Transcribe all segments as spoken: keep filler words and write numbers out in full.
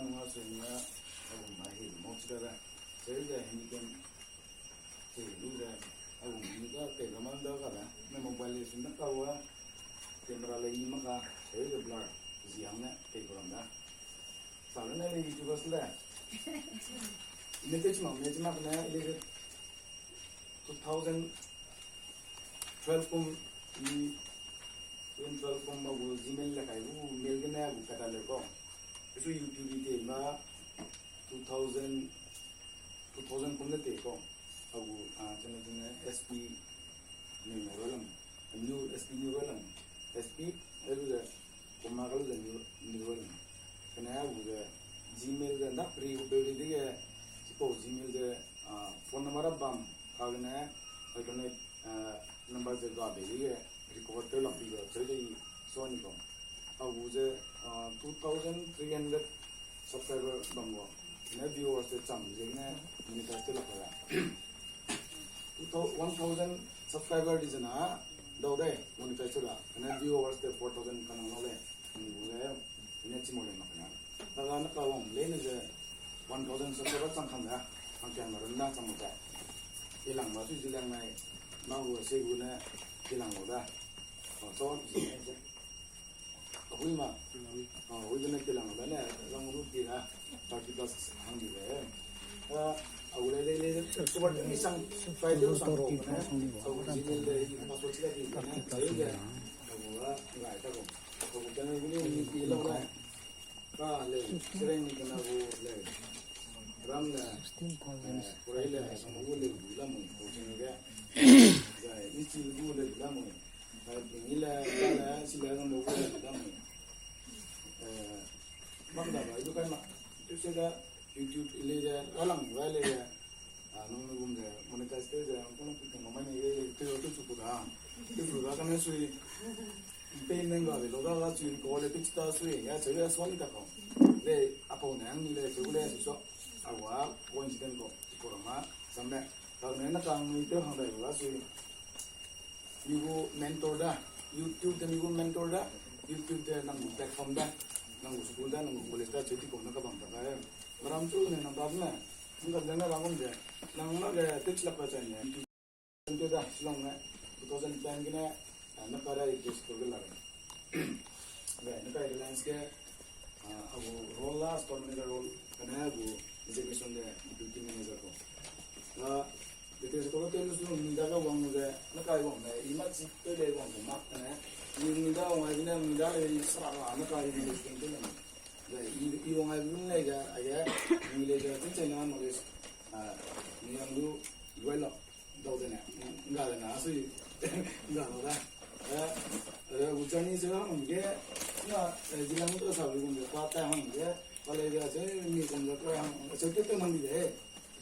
Nung a sui nung a, a gum a hi mo chi da da. Cheu ze hindi game, cheu lu ze, a gum hindi ka tei ka man da ka da. Na mobile le sun da ka wa, camera le i ma ka, cheu ze blur, zi hang ne tei ka ram da. Sa le na le YouTubers le. Ne te chi ma, ne chi ma ne le two thousand twelve kum, i, two thousand twelve kum ma gu Gmail le kai gu mail gene gu kata le ko. Esu YouTube te ma two thousand, two thousand kum ne te ko. A gu, a, chene chene S P ni no ralam. New S P ni ralam. S P, e lu de, kuma ka lu de ni, ni ralam. Kane a gu de Gmail de nda pri gu pe de ge, chipau Gmail de, a, phone number a bam, ka gene, alternate, a, number ze ga be de ge, record tew lak bi de, cheu de i so ni ko. A gu ze, a, two thousand three hundred subscriber bam gu. Ne viewers de cham ze ne monetize tew lak la. Two thou-, one thousand subscriber di zena, dau de, monetize tew la. Ne viewers de four thousand kanang lau le. Ni gu ze, ne chi mo le mak na. Daga na ka wang le ne ze, one thousand subscriber chang khang da, hang kiang na run da chang mo da. Ilang ma tu zilang nai, ma gu se gu ne, ilang lo da. Oh, so, zi ne ze. Ahui ma. Ah, hui ne ilang lo da ne, lang ru ti da. Thirty plus hang di le. Ah, a gu le le le, super ni sang, five de sang ro ne. So, zi ne le, ma so chi da di ne, zi ne. A gu la, ngai ta ro. A gu ne, ni ni ti lo ne. Ka le, sireng kena gu le. Ram le, eh, kurai le, samu gu le gu la mui, gu ching ge. Zai, i chi gu le gu la mui. Zai, ping i le, ka le, si le, samu gu le gu la mui. Eh, mak da ba, i du kai ma. Tu se da, YouTube i le de, ka lang gu le de. Ah, nung ne gum ze, monetize tew ze, ang kung pi kang mai ne, eh, tew, tew chu ku da. Tew chu da, kane sui. Pei neng ga le, lo da ga chu ko le, tew chi ta sui, ya, che le, so ni ta ko. Le, a pau ne, ang ni le, che le, so. A wa, coincident ko, ko ra ma, sam le. Ka ne, na kang ni tew hang dai lo da sui. Mi gu mentor da, YouTube de mi gu mentor da, YouTube de nang gu platform da, nang gu school da, nang gu college da, cheu ti ko na ka bam ta ka, eh. Maram chu ne nang ta ne, nang ka ne na rang de, nang na ge teach lak pa chan ne, YouTube da, Shillong ne, two thousand ten ge ne, eh, na ka ra register ge la. Be, na ka Reliance ge, ah, a gu role la, store manager role, kane a gu execution de, deputy manager ko. Na, Details ko tew lu su mi da ga wang lu ze, na kai wang le, i ma chi tew le wang gu mak ne. I mi da wang ai ne, mi da le i sara la, na kai mi le tew tew le. Le, i, i wang ai lu le ga, ai ga, mi le ga, tin chai na mo le, ah, mi yang lu, luai lo, dau de ne, nga de na, sui, nga lo da. Eh, eh, gu journey se la hang ge, na, eh, jilang to sa lu gu de, pa ta hang ge, pa le ga se, mi kum de, pa hang, se tew tew hang de,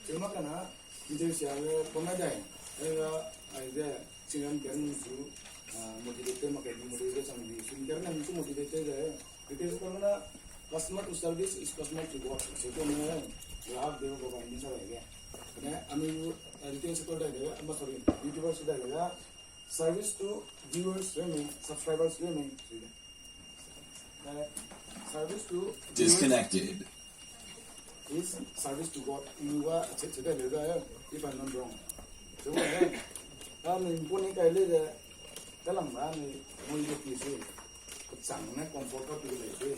se ma ka na, Video sia le pamai dai. Aiga, aide, chingam kernung su, ah, motivate ma kai motivate chang di. Ching kernung su motivate de. Because kamna, customer to service is customer to God. So, ko ne, grahak deu ko ba ni sa dai ge. Kane, ami, ah, retail sector dai ge, ama sorry, YouTubers dai ge, service to viewers, remain, subscribers, remain. Eh, service to viewers. Disconnected. Is service to God. Nua, che, che, de, de, de, if I'm not wrong. So, eh, a, ni important kai le de, ka lang ba ni, mo ye ki si. Chang ne comfort ka pi le si.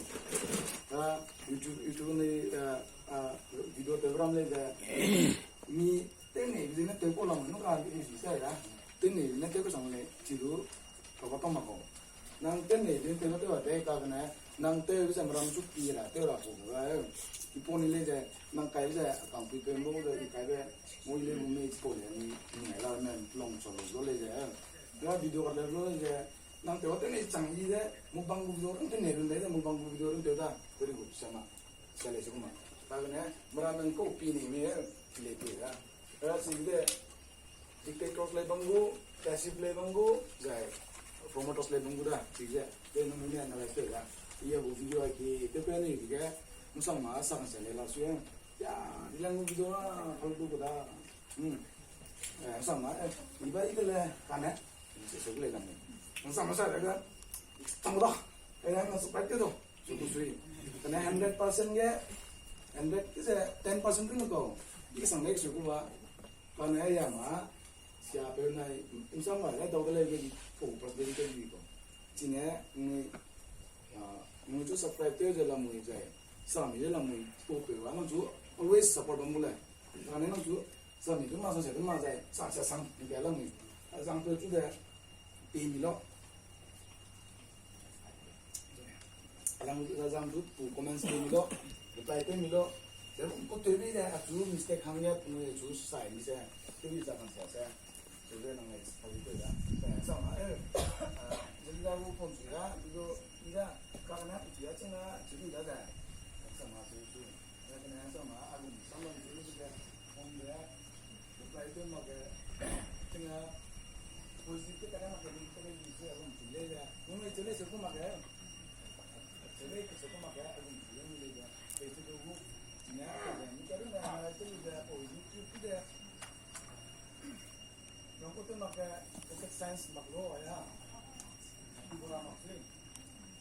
A, YouTube, YouTube ni, a, a, video te ram le de. Mi, te ne, video ne te ko lang, no ka, ni si sa ya. Te ne, ne te ko sang le, chi du, ka ba ka ma ko. Nang tew nei, tew, tew, tew, tew, ka gene, nang tew ze meram chu pi ra, tew ra pu ga, eh. Ipo ni le ze, nang kai ze, akang pi pe mbo ze, i kai be, mo i le mo me ipo le, ni, ni ngai la me, long cho lo, lo le ze, eh. Ga video ka le lo le ze, nang tew, tew nei chang i ze, mukbang gu video, tew nei run de, mukbang gu video run tew da, very good, sama. Sa le se kuma. Ka gene, meram nang ko pi ni me, eh, le pi ga. Ra si de, Dictators lei bam gu, passive lei bam gu, zai promoters lei bam gu da, chi ze, te nang ne analyze tew da. Ia gu video a ki, te pe ni dige, musang ma sa kan se le la su ya. Ya, di lang gu video a, hol du gu da. Hmm. Eh, musang ma, eh, iba i de le, ka ne. Se se le da me. Musang ma sa le ga. Tang da. Eh, na support tew do. Su ku sui. Ka ne hundred percent ge, Hundred ke ze ten percent rune kau. I sang lei se ku ba. Kane ya ma. Sia pe nai, insang ma, lai dau de lei ge di, pu pa de ge di ko. Chine, ngi, ah, ngi chu subscribe tew ze lamui zai. Sami ze lamui, pu pe wa, nang chu always support bam bu lei. Kane nang chu, sami chu ma, sa se chu ma zai, sa se sang, ni ka lamui. Azang pe chu de, pi mi lo. Azang, azang chu pu comments pi mi lo, reply tew mi lo. Ze ku tew bi de, a chu mistake hang ya, pu chu sai mi se, tew bi za kan sa se. Tew bi nang ai sa bi tew da. Sa ma, eh, ah, ze da gu phone chu da, video, i da, ka na pu chu ya, chang na, chu bi da da. Sa ma chu chu. Kane sa ma, a gu sam lo chu bi da. Phone de, reply tew mak ge, ting a, positive te kane mak ge, negative te kane use a gum chi lei le. Nung lei chi lei se ku mak ge. Chi lei ke se ku mak ge, a gum chi lei lei ge. Pe se du gu, ne, ke de, mi ka du ne, ma te lu de, o, YouTube te de. Nang ku te mak ge, rocket science mak lo, ya. Ki bu ra mak se.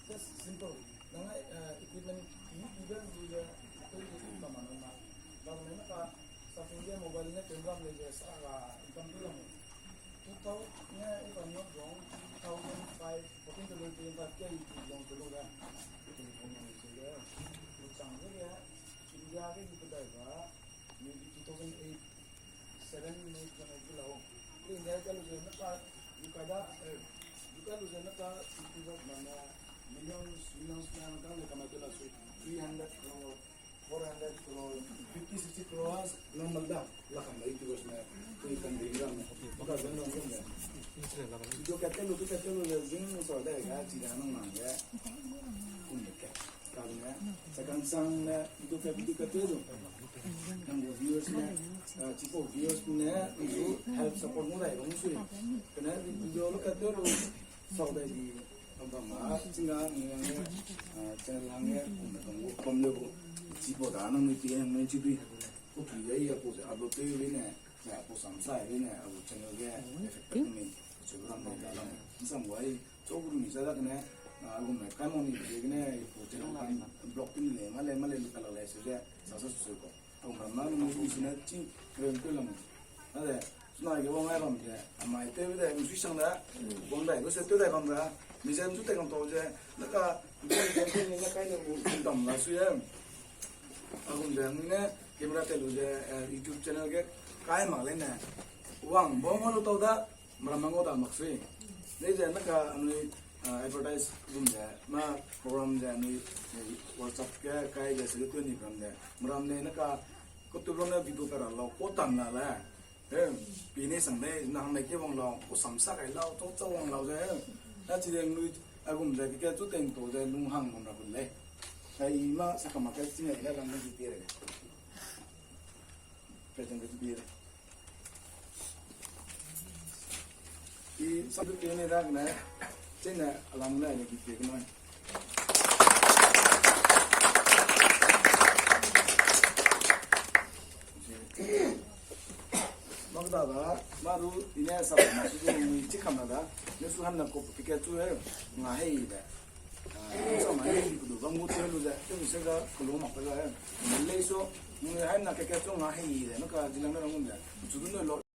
Just simple. Nang ai, eh, equipment, ki, ki ben lu de, te lu de, ka ma nang ma. Nang ne na ka, Starting ge mobile ne camera lei ge sa ga income du lam. Two thousand ne, if I'm not wrong, two thousand five, fourteen to twenty-five ke YouTube long ke lu da. Telephone long ke lu da. Lu chang ge ge, India ge gi pedai ba, maybe two thousand eight, seven ne ke na ke lau. Ke India ke lu ze na ka, lu ka da, eh, lu ka lu ze na ka, YouTuber mana, millions, millions na ka le kamai ke la su, three hundred crore, four hundred crore, fifty, sixty crores normal da. La kam da YouTubers me, tui kan de ram me. Maka zan ram me. Video kat te lu, tu kat te lu le zing so da ga chi da nang nang ge. Kum de ke. Ka ne, sa kan sang ne, video kat, video kat te lu. Nang gu viewers me, ah, chi pu viewers ne, video help support mu dai bang sui. Kane video lu kat te lu. Sau dai di, bam bam ma, chinga, nang yang ne, ah, channel hang ne, kum da kum gu, bam le gu. Chi pu da nang ni ti nang ni chi dui. Ku ki ya ya pu ze upload te wi ne, ya pu sam sai wi ne, a gu channel ge effect ni. Chu ram ne da lam. Sam wai, chu gu ni sa da ne, a gu me kai mo ni de ne, pu channel kan block pin le, ma le, ma le lu ka la le se ze, sa sa su ko. Tong ram na nung gu sine chi rem te lam. Ade, suna ge wang ai bam de, amai te de, nung sui sang da, wang dai gu se te dai bam da, mi zem chu te kam to ze, na ka, ni ka kai ne gu dam la sui em. A gum de, nung ne, camera te lu ze, eh, YouTube channel ge, kai mak le ne, wang bam mo lu tau da, Meram ma ngau da mak sui. Nei ze na ka anui, ah, advertise gum ze, na program ze anui, eh, WhatsApp ge kai ze se twenty gram ze. Meram ne na ka, ku tu ram ne video ka ra lau, ku tam na le. Eh, pi ne sang ne, na hang ne ke wang lau, ku sam sa kai lau, tau tau wang lau ze. Na chi de nui, a gum ze ke ke chu teng to ze nung hang gum ra kun le. Ai ma sa ka ma kai chi ne la lang ne di pi re. President ke di pi re. I sabu ke ne rak ne, chene alam ne ne git ke nai. Mak da da, ma ru i ne sa ma su du mi chi kam na da, ne su han na ko ke ke chu he, nga he de. Ah, sa ma he di ku du bang mu te lu de, te se ga ku lu ma pe ga he. Lei so, ngai hai na ke ke chu nga he de, na ka di lang na ngun de. Chu du ne lo.